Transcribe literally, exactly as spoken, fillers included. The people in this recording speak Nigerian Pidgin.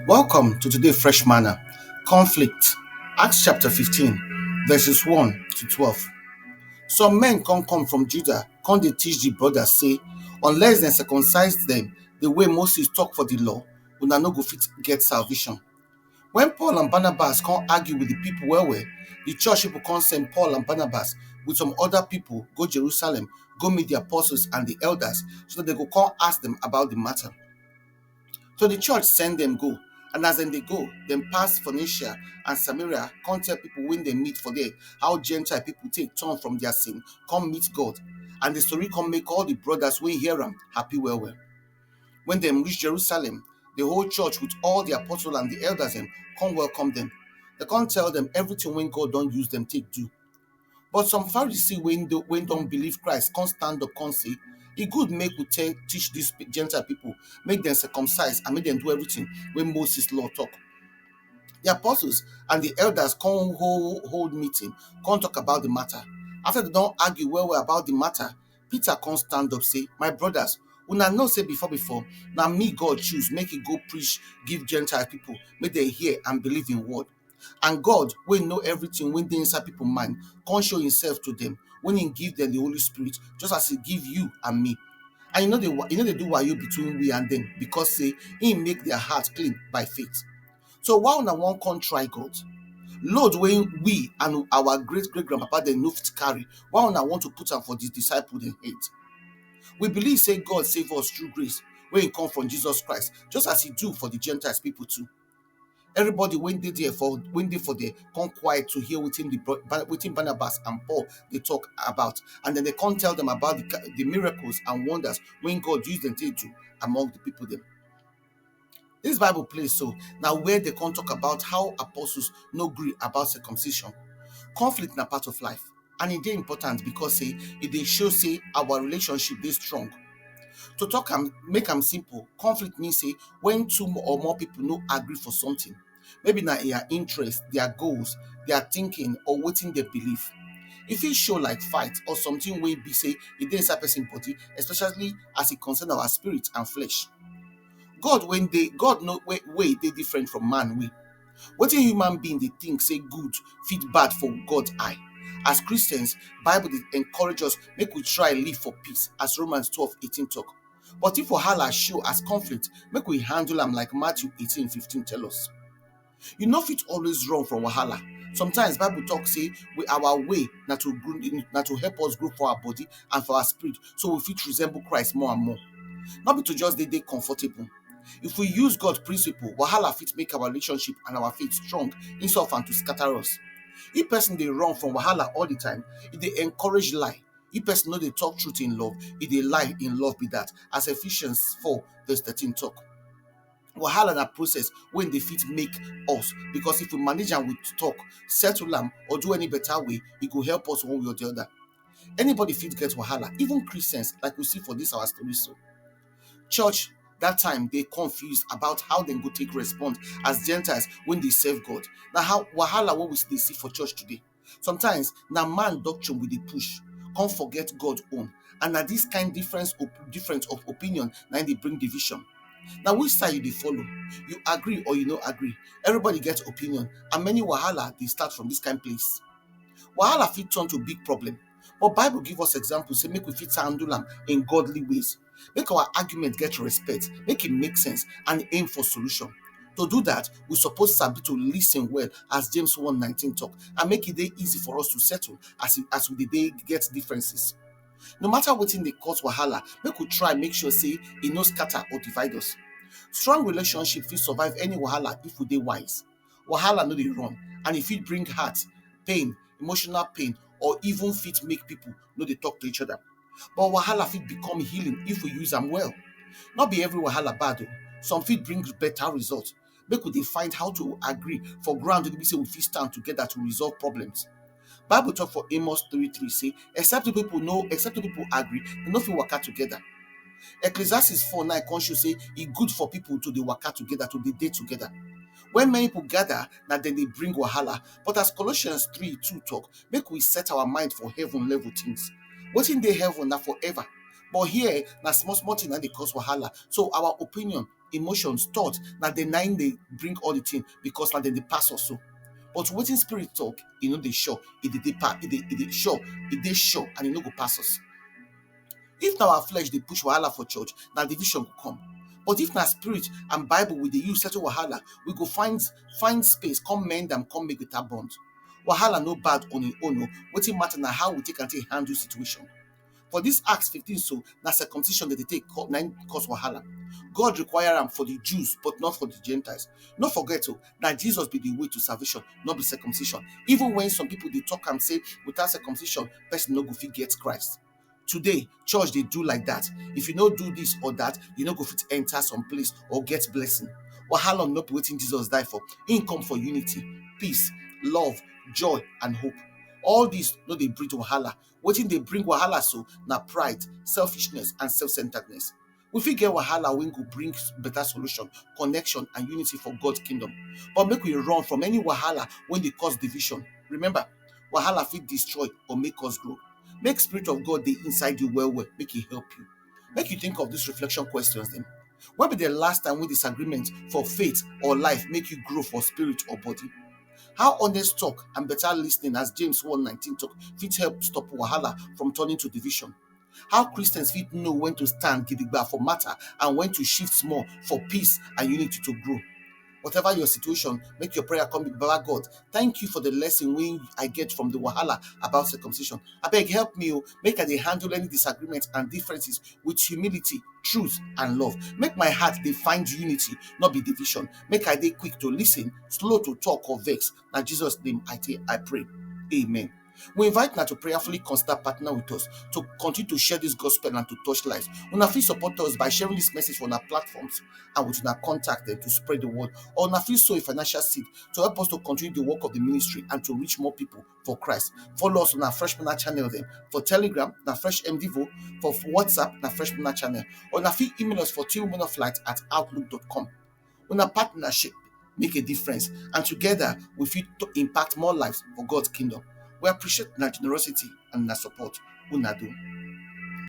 Welcome to today Fresh Manna. Conflict. Acts chapter fifteen, verses one to twelve. Some men come come from Judah, come dey teach the brothers say, unless dem circumcise dem the way Moses talk for the law, una no go fit get salvation. When Paul and Barnabas come argue with the people well well, the church people come send Paul and Barnabas with some other people go Jerusalem, go meet the apostles and the elders, so that they go come ask them about the matter. So the church send them go, and as dem dey go, dem pass Phoenicia and Samaria, come tell people when they meet for there how Gentile people take turn from their sin, come meet God. And the story come make all the brothers wey hear am happy well well. When dem reach Jerusalem, the whole church with all the apostles and the elders dem come welcome them. They come tell them everything wey God don use them take do. But some Pharisee wey don, wey don believe Christ come stand up come say, e good make we tell, teach these pe- Gentile people, make dem circumcise and make dem do everything wey Moses law talk. The apostles and the elders come hold, hold meeting, come talk about the matter. After they don argue well well about the matter, Peter come stand up say, my brothers, una know say before before, na me God choose make e go preach give Gentile people, make dem hear and believe in word. And God, wey know everything wey dey inside people mind, come show himself to them when he give them the Holy Spirit, just as he give you and me. And you know they you know they do wayo between we and them, because say he make their heart clean by faith. So why una wan come try God? Load wey we and our great great grandpapa dem no fit carry, why una want to put am for the disciple dem head? We believe say God save us through grace wey come from Jesus Christ, just as he do for the Gentiles people too. Everybody wey dey there for wey dey for there come quiet to hear wetin the bro- Bar- wetin Barnabas and Paul dey talk about, and then they come tell them about the, ca- the miracles and wonders wey God use them take do among the people dem. This Bible place so na where they come talk about how apostles no gree about circumcision. Conflict na part of life, and e dey important because say e dey show say our relationship dey strong. To talk am, make am simple, conflict mean say when two mo- or more people no agree for something, maybe na their interest, their goals, their thinking, or wetin they believe. E fit show like fight or something wey be say e dey inside person body, especially as e concern our spirit and flesh. God wey dey God no wey wey dey different from man wey. Wetin human being dey think say good fit bad for God eye. As Christians, Bible dey encourage us make we try live for peace, as Romans twelve eighteen talk. But if wahala show as conflict, make we handle am like Matthew eighteen fifteen tell us. You no fit always run from wahala. Sometimes Bible talk say we our way na to grow, na to help us grow for our body and for our spirit, so we fit resemble Christ more and more. Not be to just dey dey comfortable. If we use God principle, wahala fit make our relationship and our faith strong instead of am to scatter us. If person dey run from wahala all the time, e dey encourage lie. If person no dey talk truth in love, e dey lie in love be that, as Ephesians four verse thirteen talk. Wahala na process wey dey fit make us, because if we manage am with talk, settle am, or do any better way, e go help us one way or the other. Anybody fit get wahala, even Christians, like we see for this our story so. Church that time dey confused about how dem go take respond as Gentiles wey dey serve God. Na how wahala wey we dey see for church today. Sometimes na man doctrine we dey push, come forget God own. And na this kind difference of difference of opinion na im dey bring division. Na which side you dey follow? You agree or you no agree? Everybody get opinion, and many wahala dey start from this kind place. Wahala fit turn to big problem, but Bible give us example say make we fit handle am in godly ways. Make our argument get respect, make e make sense, and aim for solution. To do that, we suppose sabi to listen well, as James one nineteen talk, and make e dey easy for us to settle as e, as we dey dey get differences. No matter wetin dey cause wahala, make we try make sure say e no scatter or divide us. Strong relationship fit survive any wahala if we dey wise. Wahala no dey run, and e fit bring hurt, pain, emotional pain, or even fit make people no dey talk to each other. But wahala fit become healing if we use am well. No be every wahala bad o. Some fit bring better result. Make we dey find how to agree for ground wey be say we fit stand together to resolve problems. Bible talk for Amos three three say, except two people no, except two people agree, they no fit waka together. Ecclesiastes four nine come show say e good for people to dey waka together, to dey dey together. When many people gather, na dem dey bring wahala. But as Colossians three two talk, make we set our mind for heaven level things. Wetin dey heaven na forever. But here, na small small thing na dey cause wahala. So our opinion emotions, thought, na dem na im dey bring all the thing, because na dem dey pass us so. But wetin spirit talk, e no dey sure, e dey dey pa-, e dey, e dey sure, e dey sure, and e no go pass us. If na our flesh dey push wahala for church, na division go come. But if na spirit and Bible we dey use settle wahala, we go find, find space, come mend am, come make better bond. Wahala no bad on im own o. Wetin matter na how we take am take handle situation. For this Acts fifteen so, na circumcision dem dey take co-, na im cause wahala. God require am for the Jews, but not for the Gentiles. No forget o, na Jesus be the way to salvation, no be circumcision. Even when some people dey talk am say without circumcision, person no go fit get Christ. Today, church dey do like that. If you no do this or that, you no go fit enter some place or get blessing. Wahala no be wetin Jesus die for. Im come for unity, peace, love, joy, and hope. All this no dey bring wahala. Wetin dey bring wahala so na pride, selfishness, and self-centeredness. We fit get wahala wey go bring better solution, connection, and unity for God kingdom. But make we run from any wahala wey dey cause division. Remember, wahala fit destroy or make us grow. Make spirit of God dey inside you well well, make e help you. Make you think of these reflection questions dem. When be the last time wey disagreement for faith or life make you grow for spirit or body? How honest talk and better listening, as James one nineteen talk, fit help stop wahala from turning to division? How Christians fit know when to stand gidigba for matter and when to shift small for peace and unity to grow? Whatever your situation, make your prayer come be, "Baba God, thank you for the lesson wey I get from the wahala about circumcision. Abeg, help me o, make I dey handle any disagreement and differences with humility, truth, and love. Make my heart dey find unity, no be division. Make I dey quick to listen, slow to talk or vex." Na Jesus name I take, I pray. Amen. We invite una to prayerfully consider partner with us to continue to share this gospel and to touch lives. Una fit support us by sharing this message for our platforms and with una contact dem to spread the word. Or una fit sow a financial seed to help us to continue the work of the ministry and to reach more people for Christ. Follow us on our Fresh Manna channel dem. For Telegram, na Fresh M D V O. For WhatsApp, na Fresh Manna channel. Or una fit email us for team women of light at outlook dot com. Una partnership make a difference, and together we fit to impact more lives for God's kingdom. We appreciate una generosity and una support. Una do.